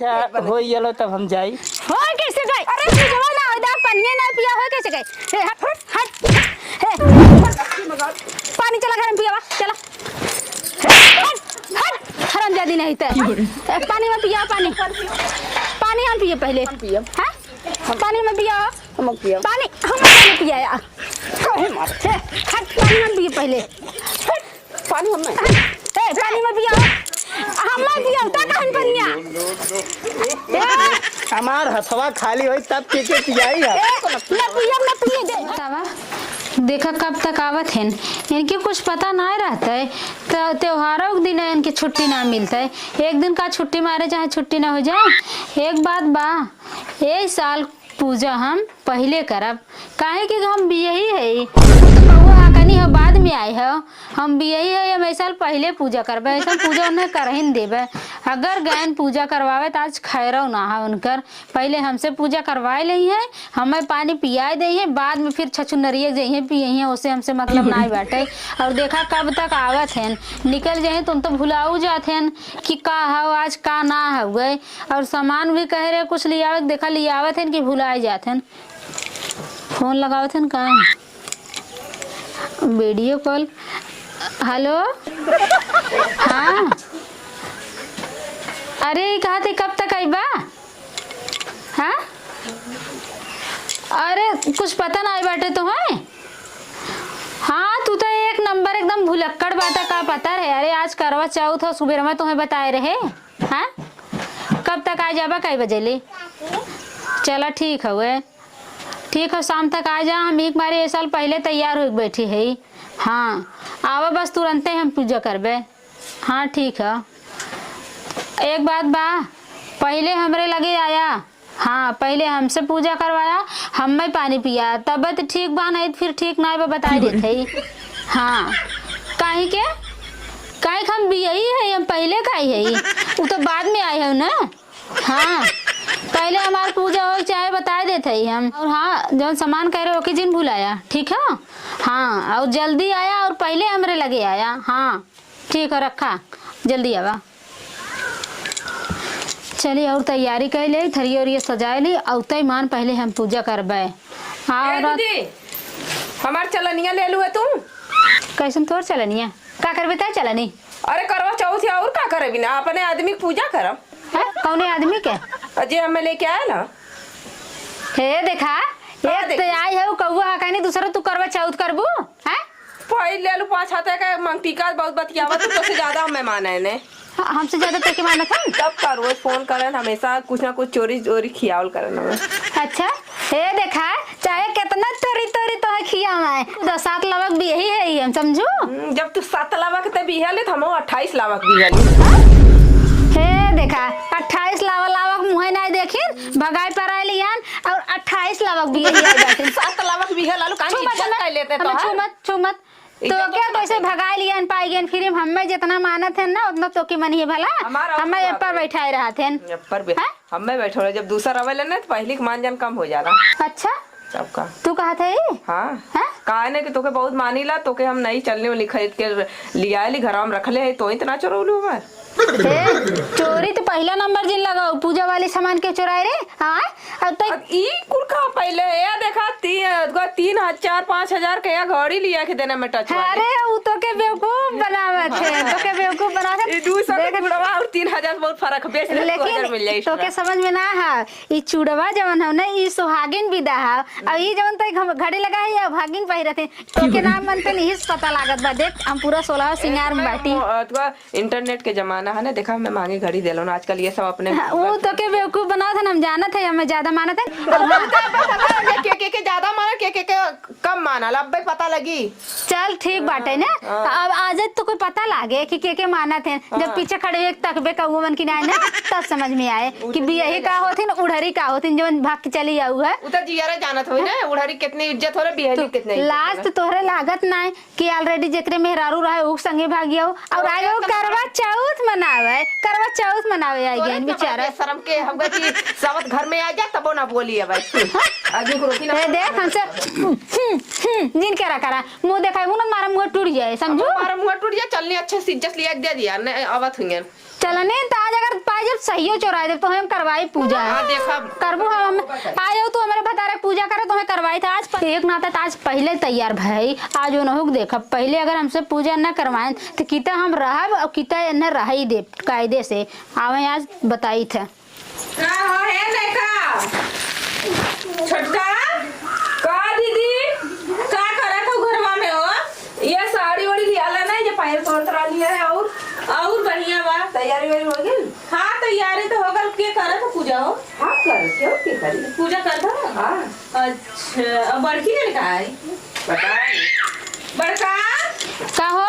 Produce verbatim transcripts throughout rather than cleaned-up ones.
अच्छा, हो गेलो तब हम जाई। हो कैसे गए? अरे पूजवा ना होई दा, पनिया ना पिया, हो कैसे गए? ए, हट, हट, हट, हे, पानी चला घर में पियावा, चला। हट, हट, हरामजादी नहीं ते। ए, पानी में पिया, पानी। पानी हम पिए पहले। हम पिए। हाँ? पानी में पिया। हम पिए। पानी, हम पानी पिया यार। काहे मार? हे, हट, पानी हम पिए पहले। हट, पानी हम नहीं। ए, पानी में पिया। हम नहीं पिया, उतर कहन पनिया। ए, हमार हथवा खाली होई तब के के पियाई है। ए, ना पियब, ना पिए दे। बतावा, देखा कब तक आवत हैं, इनके कुछ पता ना रहता है। त-, त्योहारों के दिन इनके छुट्टी ना मिलता है। एक दिन का छुट्टी मारे चाहे छुट्टी ना हो जाए। एक बात बा, ए साल पूजा हम पहिले करब, काहे कि हम बियही है, उ तो कौआ हकनी हो, बाद में आए हो। हम बियही है, हम ए साल पहिले पूजा करबे, ऐसा पूजा उन्हें करहिन देबे। अगर गैन पूजा करवावे त आज खैरव ना है उनकर, पहिले हमसे पूजा करवाए लेइहैं, हमें पानी पियाए देइहैं, बाद में फिर छछुनरिए जइहैं पियइहैं, ओसे हमसे मतलब नाई बाटे। और देखा कब तक आवत हैं, निकल जइहैं, तुम तो भुलाऊ जात हैं कि का हव आज का ना हउए। और सामान भी कहे रहे कुछ लियावे, देखा लियावत हैं कि भुलाए जात हैं। फोन लगावत हैं का? वीडियो कॉल। हेलो। हाँ। अरे, ई कहा थे कब तक आइबा? हाँ? अरे, कुछ पता नाई बाटे तोहैं? हाँ, तू तो एक नंबर एकदम भुलक्कड़ बाटा, का पता रहे। अरे, आज करवा चौथ हो, सुबेर में तोहैं बताए रहे। हाँ? कब तक आ जाबा, कई बजे ले? चला, ठीक हवे। ठीक हो, शाम तक आ जा, हम एक बारी ए साल पहिले तैयार होइके बैठी है। हाँ, आवा बस, तुरंते हम पूजा करबे। हाँ, ठीक है। एक बात बा, पहिले हमरे लगे आया। हाँ, पहिले हमसे पूजा करवाया, हम्मे पानी पिया, तब तो ठीक बा, नहीं तो फिर ठीक ना बा, बताई देत है। हाँ, काहे के? काहे के हम बियही है, हम पहिले काहे है? उ तो बाद में आए हो ना। हाँ, पहिले हमार पूजा होइके चाहे बताई देत है हम। और हाँ, जौन सामान कहे रहे, ओके जिन भुलाया, ठीक है? हाँ, और जल्दी आया और पहिले हमरे लगे आया। हाँ, ठीक है, रखा, जल्दी आवा। चली, और तैयारी कर ले, थरिया उरिया सजाए ली, और तय मान पहिले हम पूजा करबे। ए और दीदी, हमार चलनिया ले लू है तू? कैसन तोर चलनिया? का करबे तय चलनी? अरे करवा चौथ है, और का करे बिना अपने आदमी के पूजा करम। हैं? कौने आदमी के? अ, जे हमें लेके आया ना। हे देखा, हाँ, एक देख। ते आई है, उ कौआ हा, कहनी दूसरा तू करवा चौथ करबू, हैं? पहिले आलू पाँच हाथे के मंगटिका बहुत बतियावा, तू तो से ज्यादा हमें माने ने। हाँ, हमसे ज्यादा तोके मानत हन? तब का रोज फोन करन, हमेशा कुछ ना कुछ चोरी चोरी खियावल करन हमें। अच्छा, हे देखा, चाहे कितना तोरी तोरी तोहे खियावे, दस सात लवक बियही है ही हम, समझू? हम्म, जब तू सात लवक ते बिहले, त हमहू अट्ठाईस लवक बिहले। हे देखा, अट्ठाईस लावा लावक मुँहे नाई देखिन, भगाई पर आइल यान, और अट्ठाईस लावक बियही आ जातिन। सात लावक बिहल आलू, काहे छू मत, इज्जत छू मत, कर लेते हमें तो, छू हाँ? मत, छू मत। इज्जत तो तो क्या कर कैसे लेते। भगाई लियन पाई गयन, फिर हमें जितना मानत है ना, उतना तोके मनिए भला। हमारा हमें और ऊपर बैठाए रहत हैं। ऊपर बे-, हैं? हमें बैठो रहे, जब दूसर आवेला ना, तो पहली के मान जान कम हो जाला। अच्छा? सबका। तू कहत है ई? हाँ। हैं? काहे ने कि तोके बहुत मानीला, तोके हम नई चलनी उलनी खरीद के लियाए ली, घरवा में रखले है, तो इतना चोरौलू हमार। ए, चोरी तो पहला नंबर जिन लगाओ, पूजा वाली सामान के चोराए रे, हाँ? अब तो अब ई कुल का पहले, ए देखा, ती-, तीन हजार, पाँच हजार के या घड़ी लिया के देने में टच वाली। अरे, उ तोके बेवकूफ बनावत है, तोके बेवकूफ बनावत है। ई दू सौ के देख, चूड़वा और तीन हजार बहुत फर्क, बेच ले, दू हजार मिल जाई लेकिन इसमें। तोके समझ में ना है, ई चूड़वा जवन हौ ना, ई सुहागिन बिदा हौ। अउ ई जवन तै घम-, घड़ी लगा है, ई अभागिन पहिरत है। तोके नाम मनते नहीं पता लागत बा। देख, हम पूरा सोलह सिंगार में ए, बाटी। मो-, अथवा इंटरनेट के जमाना है ना, देखा, हमें मांगे घड़ी देलो ना आजकल, ये सब अपने हाँ, वो तोके बेवकूफ बनावत है, हम जानत है, हमें ज्यादा मानत है। और हम तो अब पता लगे के, के, के ज्यादा माने, के, के, के कम मानल, अब्बे पता लगी। चल, ठीक बाटे ना। हाँ। अब आज तो कोई पता लागे कि के, के मानत है। जब हाँ। पीछे खड़े एक तकबे कौआ मन की नाय ना, तब समझ में आए कि बियही का होथिन, उड़हरी का होथिन, जवन भाग के चली आऊ है। उ तो जियारा जानत होई ना, उड़हरी कितनी इज्जत होला, बियही तो कितनी इज्जत होला। लाज तो तोहरे लागत नाय कि already जेकरे मेहरारू रहे, उ संगे भाग गयो। और और आज वो करवा चौथ मनावे, करवा चौथ मनावे आई तोरे गइन बेचारा। शर्म के हम कहती, सावत घर में आ जा, तबो ना बोली अब। आदमी को रोकी ना। ए, देख, हमसे, हम्म, हम्म, हम्म, जिन करा करा, मुंह देखाई, मुंह ना मारा, मुंह टूट जाए, समझू? अब हमारा मुंह टूट जाए, चलनी अच्छे से इज्जत लिया दे दिया, ने आवत हुई। चलनी त आज अगर पाई जब सहियो चोराई देब, तोहे हम करवाई पूजा। हाँ, देखब। करबू हम, हम आयो तू हमरे भतारे पूजा करे, तोहे करवाई था। आज प-, एक नाते त आज पहिले तैयार भई, आज ओनहु के देखब। पहिले अगर हमसे पूजा न करवाएन, त किता हम रहब अउर किता न रहई देब कायदे से। आवे आज बताई थे। का हो हे देखा? छोटका, का दीदी, का करत हो घरवा में हो? ये साड़ी ओड़ी लियाला ना, ये पायल तोड़ तोड़ा लिया है, और, और बढ़िया बा। तैयारी वैयारी हो गई? हाँ, तैयारी तो हो गल। के करत हो पूजा हो? हाँ, करत हो, के करी? पूजा करत हो? हाँ। अच्छा, अब बड़की जन का आई? पता नहीं। बड़का? का हो?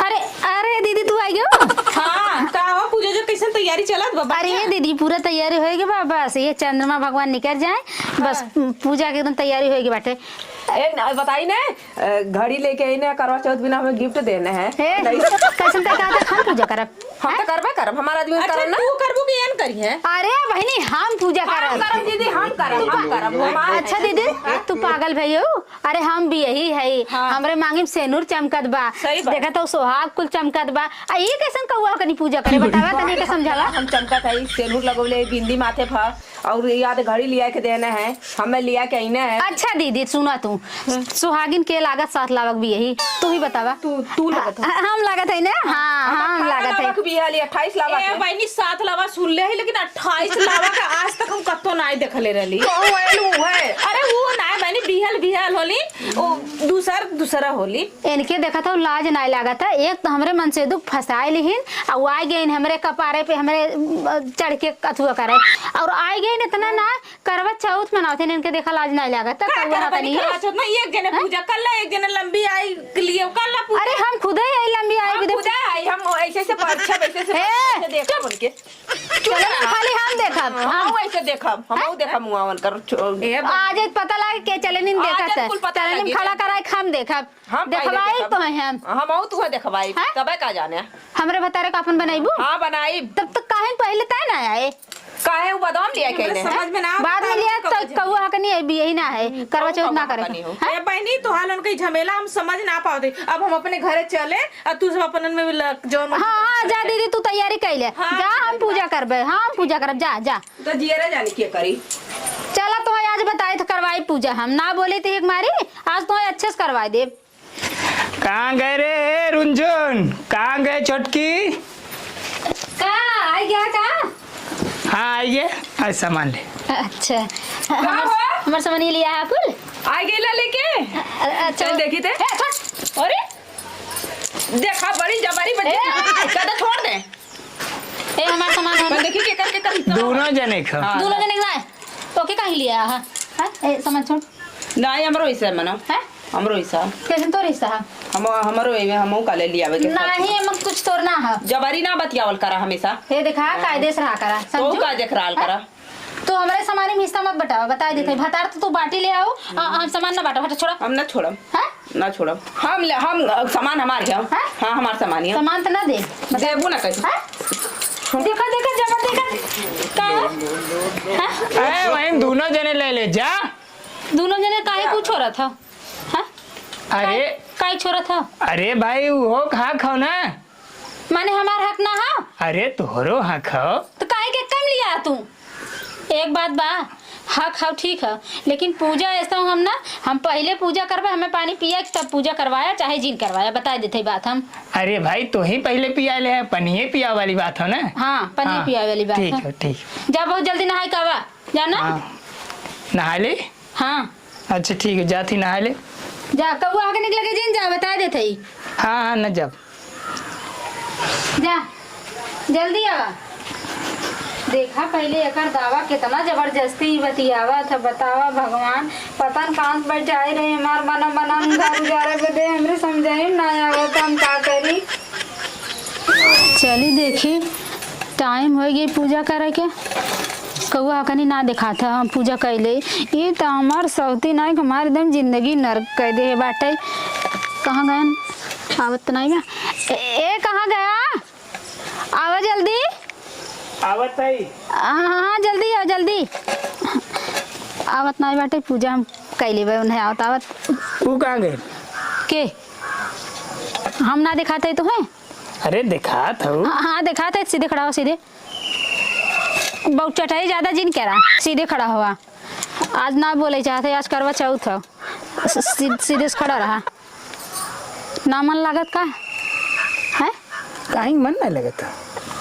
अरे, अरे दीदी, तू आई गयो? हाँ, का हो पूजा, जो कैसन तैयारी चलत बा? अरे बढ़िया? ये दीदी, पूरा तैयारी होएगी बा, बस ये चंद्रमा भगवान निकल जाए, बस हाँ। पूजा के एकदम तैयारी होएगी बाटे। ए, न-, बताई ने, अ, घड़ी लेके आई ने, करवा चौथ बिना हमें gift देने हैं। ए, नहीं। कैसन तय कहा था, हम पूजा करब? हम तो हैं? करबे करब, हमार आदमी अच्छा, करब ना। तू करबू कि एन करी है? अरे बहिनी, हम पूजा हम करब। करब दीदी, हम करब, हम करब, हमार अच्छा दीदी, तू पागल भई हो? अरे हम बियही हई, हाँ। हमरे मांगी में सेनुर चमकत बा। सही बात। देखत हो सोहाग कुल चमकत बा। आ ई कैसन कौआ कनी पूजा करे, बतावा तनी के समझावा। हम चमकत हई, सेनुर लगौले, बिंदी माथे पर, और याद घड़ी लिया के देने हैं, हमें लिया के आईने हैं। अच्छा दीदी सुना तू, हम्म। सुहागिन के लागत सात लावक बियही, तू ही बतावा। तू, तू लागत हो। ह-, हम लागत है ना? हाँ, हम हम लागत है। लावक बियही, अट्ठाईस लावक ए, है। बहनी सात लावा सुन ले है, लेकिन अट्ठाईस लावा का आज तक हम कत्तो नाई देखले रहली। कहूँ आयल हूँ है। अरे वो नाई बहनी, बिहल बिहल होली, ओ दूसर दूसरा होली। इनके देखत हो लाज नाई लागत है, एक तो हमरे मन से दुख फंसाए लिहिन, आ वो आइ गइन हमरे कपारे पे, हमरे, अ, चढ़ के कथुआ करे, और आइ गइन इतना ना करवा चौथ मनावत है, इनके देखा लाज नाई लागत है, का कौआ करवा हकनी नहीं है। करवा चौथ ना, एक जने हैं? पूजा कर ला, एक जने लंबी आई के लिए कर ला पूजा। अरे हम खुदे आई लंबी आई हम भी देख। खुदे आई, हम ऐसे से परछा, वैसे से ए! परछा देखा बोल के। चलो ना, खाली हम देखब, हम हम। वैसे देखब, हम हैं? देखब मुआवन कर। ए, आज एक पता लागे के चले नहीं आज देखत है। कुल पता चले नहीं लगी। खड़ा कराए के हम देखब। हम पहिले देखवाई देखब। तो है हम। हम आऊ तुहे देखवाई। हैं? तबे का जाने। हमरे भतारे का अपन बनाईबू? हाँ, बनाई। तब तक काहे पहिले तय ना आए? काहे उ बादाम लिया के हमरे अइले हैं? समझ में ना बाद में आवता लिया, कब तो कौआ हकनी है, बियही ना है, हम्म, करवा चौथ कौआ ना करे। हकनी हो। हैं? ए बहनी, तोहार लोगन के झमेला हम समझ ना पावत है। अब हम अपने घरे चले, आ तू सब अपन में लग, जौन हाँ, हाँ, जा दीदी, तू तैयारी कइले। हाँ, जा, हम पूजा करबे, हाँ, हम पूजा करब, जा, जा। तो जियरा जाने के करी। चला, तो आज बताई तो करवाई पूजा, हम ना बोली थी एक मारी, आज तो अच्छे से करवाई देब। कहाँ गए रे रुनझुन? कहाँ गए छोटकी? का, आई गया का? हाँ, आई गए। आज सामान ले। अच्छा। का हमार, हो? हमार सामान ये लिया है कुल? आई गई ला लेके? अ-, अच्छा। चल देखी थे। ए, छोड़। अरे, देखा बड़ी जबरी बच्ची। ए! कहता छोड़ दे। ए, हमार सामान हो। देखी के कर, के कर। दोनों जने खाओ। हाँ। दोनों जने खाए। ओके, काहे लिया है? हाँ? ए, सामान छोड़। नाहीं, हमरो हिस्सा है, मनो। हैं? हमरो हिस्सा। कैसे तोर हिस्सा है? हम, हमरो एमे, हमहू का ले लियावे के साथ। नाहीं, हम कुछ तोर ना है। जबरी ना बतियावल करा हमेशा। हे देखा, हाँ। कायदे से रहा करा, तो समझू? का देख रहल हैं? करा? तू हमरे सामानी में हिस्सा मत बटावा, बताई देते। भतार तो तू बाटी ले आओ, आ, हम सामान ना बांटो, हटा, छोड़ा। हम ना छोड़ब। हैं? ना छोड़ब। हम ले, हम, सामान हमार है। हैं? हाँ, हमार सामान है। सामान तो ना दे। देबू ना कैसे? हैं? देखा, देखा, जबर देखा। का है? हैं? अरे, वहीं दोनों जने ले ले, जा। दोनों जने काहे कुछ हो रहा था? हैं? अरे। काहे, काहे छोरा था? अरे भाई, वो हक हो ना। माने हमार हक ना हो? अरे, तोहरो हक हो। तो काहे के कम लिया तू? एक बात बा, हक हो ठीक है, लेकिन पूजा ऐसा हम ना, हम पहले पूजा करबे, हमें पानी पिया के तब पूजा करवाया, चाहे जिन करवाया, बता देते ही बात हम। अरे भाई, तो ही पहले पिया ले है, पनिये पिया वाली बात हो ना? हाँ, पनिये हाँ, पिया वाली बात ठीक है। है, ठीक। जा, बहुत जल्दी नहाए के आवा, जा ना। हाँ, नहा ले। हाँ। अच्छा, ठीक है, जाती नहा ले। जा, कौआ आके निकले के जिन जा, बता देत हई। हाँ, हाँ, न जाब। जा, जल्दी आवा। देखा, पहले एकर दावा कितना जबरदस्ती बतियावा था, बतावा भगवान, पता न कहाँ से बैठ आए रहे हमार मना मना घर उजारे बदे, हमरे समझे में ना आवत, हम का करी। चली देखी, time होइ गई पूजा करे के। कौआ हकनी ना देखात ह, हम पूजा कैले। ई त हमार सौती नाई के हमार एकदम जिंदगी नरक कर दे बाटे। कहाँ गयन? आवत त नाई बा। ए, ए, कहाँ गया? आवा जल्दी। आवत है। हाँ, हाँ, हाँ, जल्दी आओ, जल्दी। आवत नाई बाटे, पूजा हम कैले बा, उन्हें आवत, आवत। ऊ कहाँ गए? के? हम ना देखाते तो हैं? अरे देखात हऊ। हाँ, हाँ, देखात है, सीधे खड़ा हो, सीधे। बहुत चटाई ज्यादा जिन करा, सीधे खड़ा हुआ। आज ना बोले चाहते, आज करवा चौथ हो। स-, सी-, सीधे से खड़ा रहा। ना मन लागत का? हैं? काहे मन ना लगत है?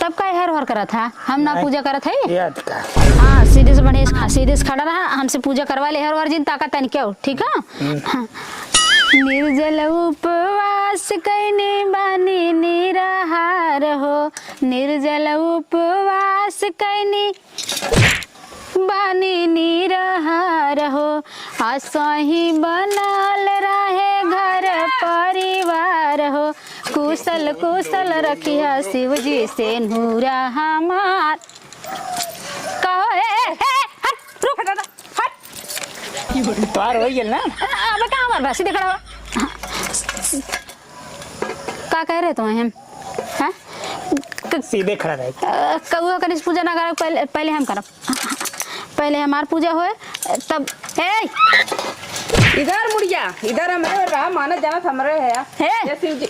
तब काहे हर हर करत है? हम ना नहीं। पूजा करत है? याद का? हाँ, सीधे से बढ़िया से, हाँ, सीधे से खड़ा रहा, हमसे पूजा करवा ले हर हर जिन ताकत तन क्यों, ठीक है? हम्म। हाँ। निर्जल उपवास कैने बानी निराहार हो, निर्जल उपवास कैने बानी निरहार हो, असही बनल रहे घर परिवार हो। कुशल कुशल रखिया शिव जी से नूरा हमार। कहो, ए, ए, ए, हट, रुक, हट, हट। तोहार हो गेल ना? अब कहाँ हमार बा? सीधे खड़ा हो। का कह रहे तुम्हें हम? हैं? क-, सीधे खड़ा रहे। अ, कौआ कनिस पूजा ना करब, पहले, पहले हम करब। पहले हमार पूजा होए, तब, ए! इधर मुड़िया, इधर हमरे रहा, मानत जानत हमरे है। हे! ये शिव जी।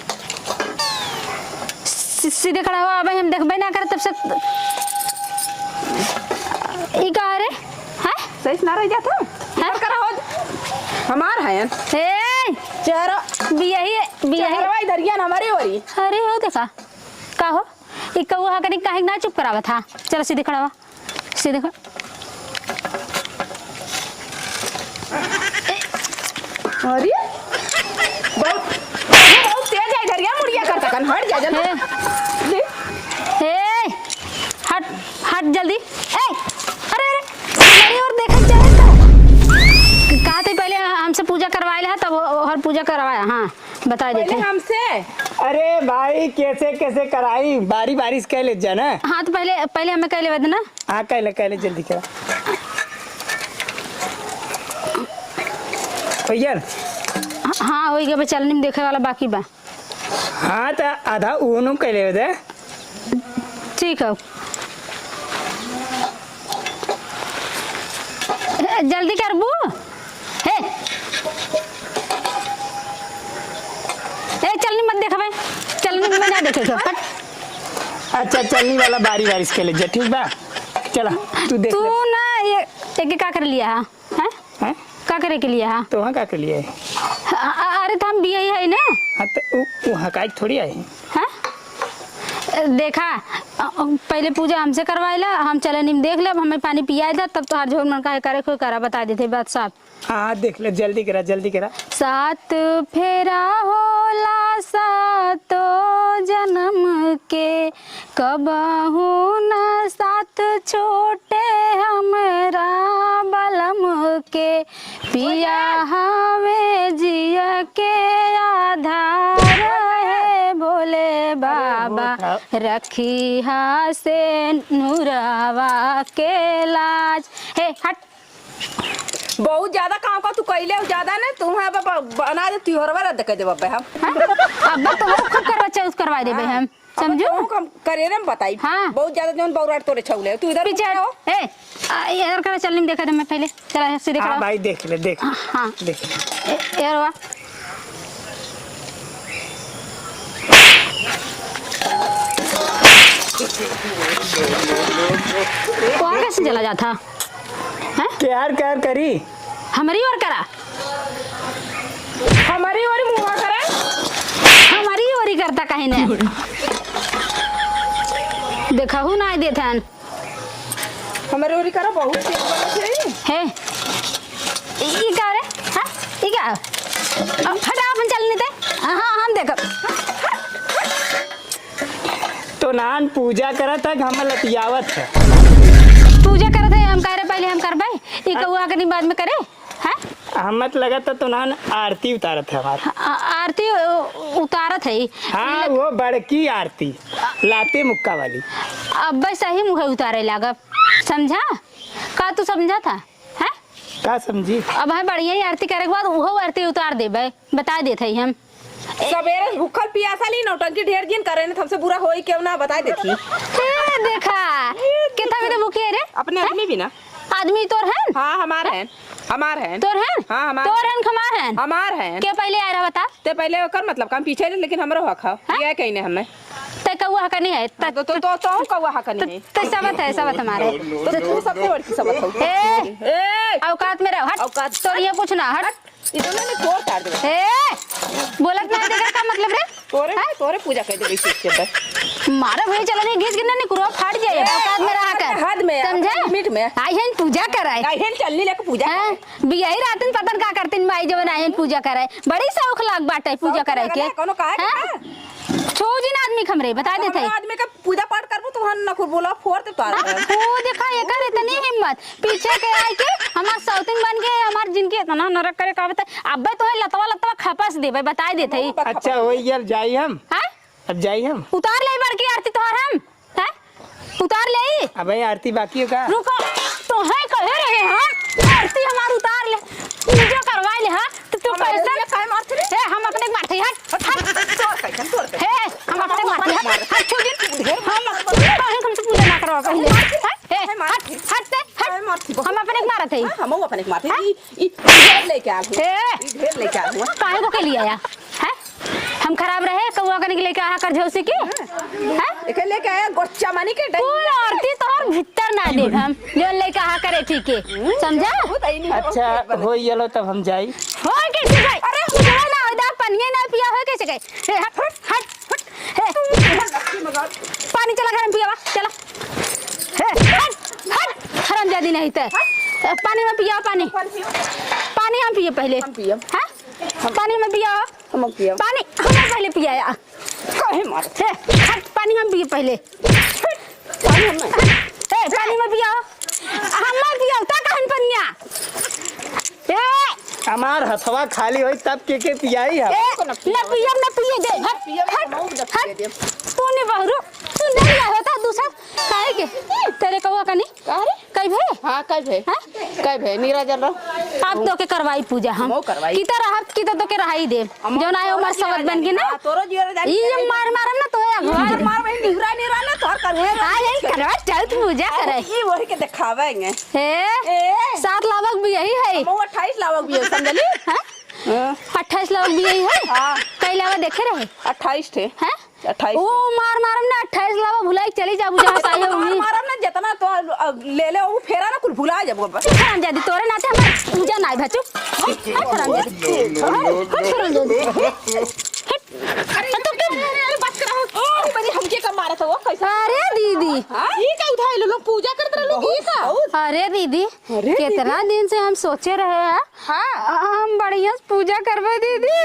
सी-, सीधे खड़ा हो, अब हम देखबे ना करब तब से। ई का रे? हैं? सही से ना रह जात हो? हैं? इधर करा हो। हमार है। ए! चेहरा। बियही, बियही। चेहरवा इधरिया ना हमारी ओरी। अरे हो देखा। का हो? ई कौआ हकनी काहे ना चुप करावत हा? चलो सीधे खड़ा हुआ। सीधे खड़ा। अरे, बहुत, बहुत तेज है इधर, या मुड़िया कर तकन, हट जा जल्दी। ए। ले। ए, हट, हट जल्दी। ए, अरे, अरे, हमारी ओर देखत जाए तो। कहा थे पहले हमसे पूजा करवाए ला, तब और पूजा करवाया, हाँ, बता पहले देते। हमसे। अरे भाई, कैसे कैसे कराई, बारी बारी से कह ले जाना। हाँ, तो पहले, पहले हमें कह लेवे देना। हाँ, कह ले, कह ले, जल्दी करा। भैया। हाँ, हो गया, बस चलनी में देखे वाला बाकी बा। हाँ, तो आधा उनो कह ले दे। ठीक है। जल्दी करबू। हे। ए, चलनी मत देखबे। चलनी में ना देखे के। हट। अच्छा, चलनी वाला बारी बारी से खेले जा, ठीक बा? चला, तू देख तू ले। ना, ये, एक का कर लिया है? हैं? हैं? का करे के लिए है? तो वहाँ का कर लिया है? अ-, अ-, अरे, तो हम भी यही है ना। हाँ, तो उ, उ हकाई थोड़ी आई। हैं? देखा, अ, अ, पहले पूजा हमसे करवाइला, हम चले नीम देख लेब, हमें पानी पियाए दे, तब तोहार जौन मन काहे करे, कोई करा, बता देते बात साफ। हाँ, देख ले, जल्दी करा, जल्दी करा। सात फेरा होला सातो जनम के, कबहू न साथ छूटे हमरा बलम के। पिया हवे जिया के आधार है भोले बाबा, रखिहा से नुरवा के लाज। हे, हट। बहुत ज्यादा काम का तू कइले हो, ज्यादा ना तू है बाबा, बना दे तिहरवा रद्द कर दे बाबा हम। हाँ? अब तो हम खूब करवा चौथ करवा देबे हम। समझू? अब तो हम करे रे, हम बताई। हाँ। बहुत ज्यादा जौन बौराट तोरे छौले। तू इधर पीछे खड़ा हो। ए, आ, इधर करा, चल, नहीं देखा था मैं पहले। चला, सीधे खड़ा हाँ हो। भाई, देख ले, देख। हाँ। देख ले। ए, इधर हुआ। वहाँ कैसे चला जाता? हैं? प्यार, प्यार करी। हमरी ओर करा। हमरी ओरी मुँह करे। हमरी ओरी करता कहीं ने। देखहू ना देत हन। हमरी ओरी करा, बहुत तेज बोलत है। हे। ई, ई का रे? हाँ? ई का? अब हटा अपन चलनी ते। हाँ, हम देखब। तो नान पूजा करत है कि हम लतियावत है? पूजा करत है, हम कह रहे पहले हम करबे। ई कौआ के नहीं बाद में करे? हैं? हमत लगत है तो नान आरती उतारत है हमार। आ-, आरती उ-, उतारत है। हाँ, वो बड़की आरती, लाते मुक्का वाली। अब सही मुँहे उतारे लागब, समझा? का तू समझा था? हैं? का समझी? अब है बढ़िया ही आरती करे के बाद उहो आरती उतार देबे, बता देत है हम। सबेरे से भूखल पियासल ही नौटंकी ढेर जिन करे, न हमसे बुरा होई केहू ना, बताई देती। ए, देखा, कितना भी तो भूखी है रे? अपने हैं? आदमी भी ना। आदमी तोर हैं? हाँ, हमार हैं। हमार हैं। तोर हैं? हाँ, हमार तोर हैं। हैं, हमार हैं? हमार हैं। के पहले आए रहा बता? ते पहले ओकर मतलब काम पीछे ले, लेकिन हमरो हक है। हाँ? ये कहीं ने हमें। कौआ हकनी है। हाँ, तो, तो, तो, तो कौआ हकनी है। तो सबत है, सबत हमारे। तो तू सबसे बड़की सबत हो। ए, ए! औकात में रहो, हट। औकात। तोर ये कुछ ना, हट। हट। इधर नहीं, तोर काट देबे। ए, बोलत ना, तेकर का मतलब रे? तोरे, हैं? तोरे पूजा कर देबे, इसके अंदर। मारे भाई, चला नहीं, घींच के ना निकुरो, फाट जाए, ए, औकात में रहा कर। हद में, समझे? अपने limit में। आई हन पूजा कराए। आई हन चलनी लेके पूजा हैं? कराए। बियाही रातन पतन का करतिन माई जवन आई हन पूजा कराए। बड़ी शौक लाग बाटे पूजा शौक कराए लाग के। है, कोनो काहे के हैं? का? छो जिन आदमी खमरे, बता देते। हमरा आदमी का पूजा पाठ करबो तो हम नखुर बोला, फोड़ दे तार। ओ देखा, एकर इतनी हिम्मत, पीछे के आए के हमार सौतिन बन के हमार जिनगी इतना नरक करे का बता। अबे तोहे लतवा लतवा खपस देबे, बताई देते ही। अच्छा, होई गेल, जाई हम। हैं? अब जाई हम। उतार ले बड़की आरती तोहर हम। हैं? उतार ले। अबे आरती बाकी है का? रुको, तोहे कहे रहे हम, आरती हमार उतार ले, पूजा करवाई ले, हाँ? तो तू हमारे कैसे? लिए काहे मारत रे? ए, हम अपने के मारते, हट, हट। तोर कैसन, तोर कैसन? हे, हम अपने के मारते, हट, हट, छोड़ दे। हम अपने, काहे हमसे पूजा ना करवा पहले? हट, हे, हट, हट से, हट। हम अपने के मारत है। हाँ, हम अपने के मारत है। हाँ? ई, ई ढेर लेके आ गए। ए। ई ढेर लेके आ गए। काहे को के लिए आया? हैं? हम खराब रहे, कौआ कने के लेके आहा कर झौसी की? हैं? एके लेके आया गोच्चा मानी के डंडी। कुल आरती तोहर भीतर ना देब हम, जौन लेके आहा करे ठीक है। हम्म, समझा? बहुत आई नहीं, अच्छा, बहुत हो येलो तब हम जाई। हो कैसे गए? अरे, पूजा ना हो, दा पनिया ना पिया हो कैसे गए? ए, हट, हट, हट, हट। ए, पानी चला घर में पियावा, चला। ए, हट, हट, हरामजादी नहीं ते। ए, पानी में पियावा, पानी। पानी हम पिए पहले। हम पिए। हाँ? पानी में पियावा। हम पियब। पानी हम पहले पियाया। काहे मारत? हे, हट, पानी हम पिए पहले। पानी हम ए, पानी मत पियाओ। हम मत पियाओ, ता कहन पनिया। ए! हमार हथवा खाली होई तब के के पियाई हम। ए, न पियब, न पिए दे। हट, पियब, हट, हम मौत हट। पिए देब। तूने बहरू, तू नहीं आया होता दूसर। काहे के? तेरे कौआ कनी? का रे? कई भे? हाँ, कई भे? हाँ? कई भे? नीरा जल रहो। आप तो के करवाई पूजा हम। मऊ करवाई। किता रहब, किता तो के रहाई देब। हम जौन आए तोरो उमर जीरा सबत बन के जानी। ना। हाँ, तोरो जीरा जानी। ई जब मार मारम ना तो ये अगवा मार, दे। मार वही निहुरा, निहुरा ना तोर करवे। आ, यही करवा, चल तू पूजा करे। ई वही के देखावेंगे। ए, ए। सात लावक भी यही है। हम अट्ठाईस लावक भी है, समझली? हाँ? हाँ। अट्ठाईस लावक भी यही है? हाँ। कई लावा देखे रहे? अट्ठाईस थे। हैं? अट्ठाईस ओ, मार मारम ना, अट्ठाईस लावा भुलाई चली जाबू, जहाँ से आए हो मार वहीं। मारम ना, जितना तो, अ, ले ले, वो फेरा ना, कुल भुला जाबू अब। चुप हरामजादी, तोरे नाते हमार पूजा नाई भा, चुप। हट, हट हरामजादी। हट, हट हरामजादी। हट। अरे, तो अरे, अरे, अरे, बात करा हो। अरे, बनी हमके का मारत हो, कैसे? अरे दीदी। हाँ? ई का उधार लो, लोग पूजा करत रह लोग, ई का? बहुत। अरे दीदी, अरे दीदी। कितना दिन से हम सोचे रहे हैं, हाँ। हम बढ़िया से पूजा करबे दीदी।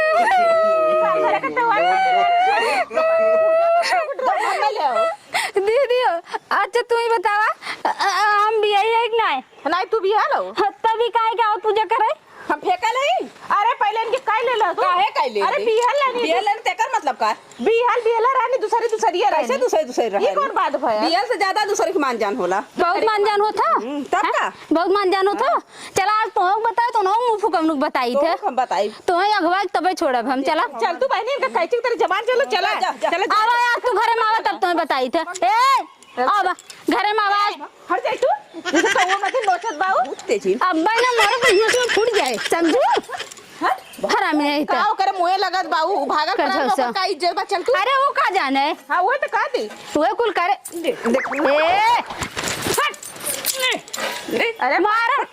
दीदी हो, अच्छा तू ही बतावा, अ, अ, हम बियाही है कि नाय? नाय, तू बियाह लो। हाँ, तभी काहे के आवत पूजा करे? हम फेंकल है। अरे पहले इनके काहे ले ला तू? काहे काहे ले अरे ले? बियाह लेनी बियाह लेनी तेकर मतलब का? बिहल, बिहला रानी दूसरी, दूसरी है कैसे रानी। दूसरी, दूसरी ये रानी? कौन बात भया? बिहल से ज्यादा दूसरे के मान जान होला। बहुत मान जान होत ह। हम्म, तब हैं? का? बहुत मान जान होत ह। हाँ। चला, आज तोहक बताए, तो ना मुंह फुकमनुक बताई तो थे। हम बताई। तोहे अगवा के तबे छोड़ब हम, चला। चल तू बहनी, इनका कैची की तरह जबान चलो, चला। जा, जा, जा। चला, जा। आवा यार, तू घरे में आवा, तब तोहे बताई थे। ए, अब घरे में आवाज। हट जाई तू, जैसे कौआ मत नोचत बाऊ। बहुत तेज है। अब भाई ना मारो तो ये फूट जाए, समझू? हट। हरामी है तो। का ओकरे मुंहे लगत बाऊ, भागल कर पड़ा झौसा। ओकर का इज्जत बा, चल तू। अरे वो का जाने? हाँ, वो तो का दी? वो कुल करे। दे, दे। ए! हट। दे। अरे मार।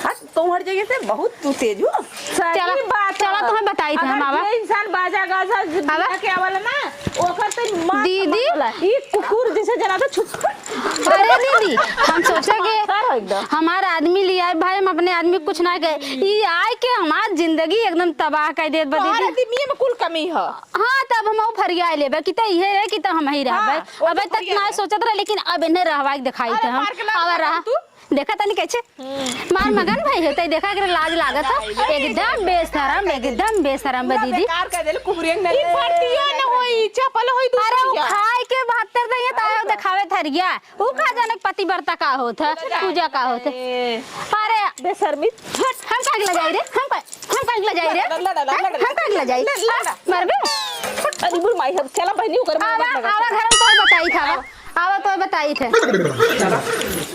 हट, तोहर जगह से बहुत तू तेज हो। सही चला, बात चला, है। तोहे बताई थे अगर हम, आवा। जे इंसान बाजा गाजा आवा। बिया के आवला ना, ओकर तो मार दीदी। समझ होला। ई कुकुर जैसे जना तो छुप। अरे दीदी, हम सोचे के मार एकदम। हमार आदमी लिया है भाई, हम अपने आदमी कुछ ना कहे। ई आए के हमार जिंदगी एकदम तबाह कर देत बा तोहर दीदी। आदमी में कुल कमी है। हाँ, तब हम फरिया लेबे कि त इहे रहे कि त हम ही रहबे। हाँ, वो अबे तो तक फरिया ना है। सोचत रहे, लेकिन अब इन्हें रहवा के दिखाई अरे थे हम। मार के लात आवा मार रहा। तू। देखा तनी कैसे? हम्म। मार मगन भाई है, तई देखा एकरे लाज लागत है। एकदम बेशरम, एकदम बेशरम बा पूरा दीदी। बेकार कर देले, कुबरियन ने। ई फटिया न होई, चपल होई अरे वो दूसरिया। खाए के बहत्तर दइया, तायो हाँ। देखावे थरिया। ऊ का जाने पतिव्रता का होत है, पूजा का होत है। ए। अरे बेशर्मी। हट, हम काहे के लजाई रे? हम का, हम काहे के लजाई रे? लड़, लड़, लड़, हैं? लड़, लड़। हम काहे के लजाई? लड़, लड़। हाँ? मरबे? अरे बुढ़ माई, हम चला बहनी ओकर में आवा, मत लगा। आवा घर में तो बताई था, आवा। आवा तो बताई थे।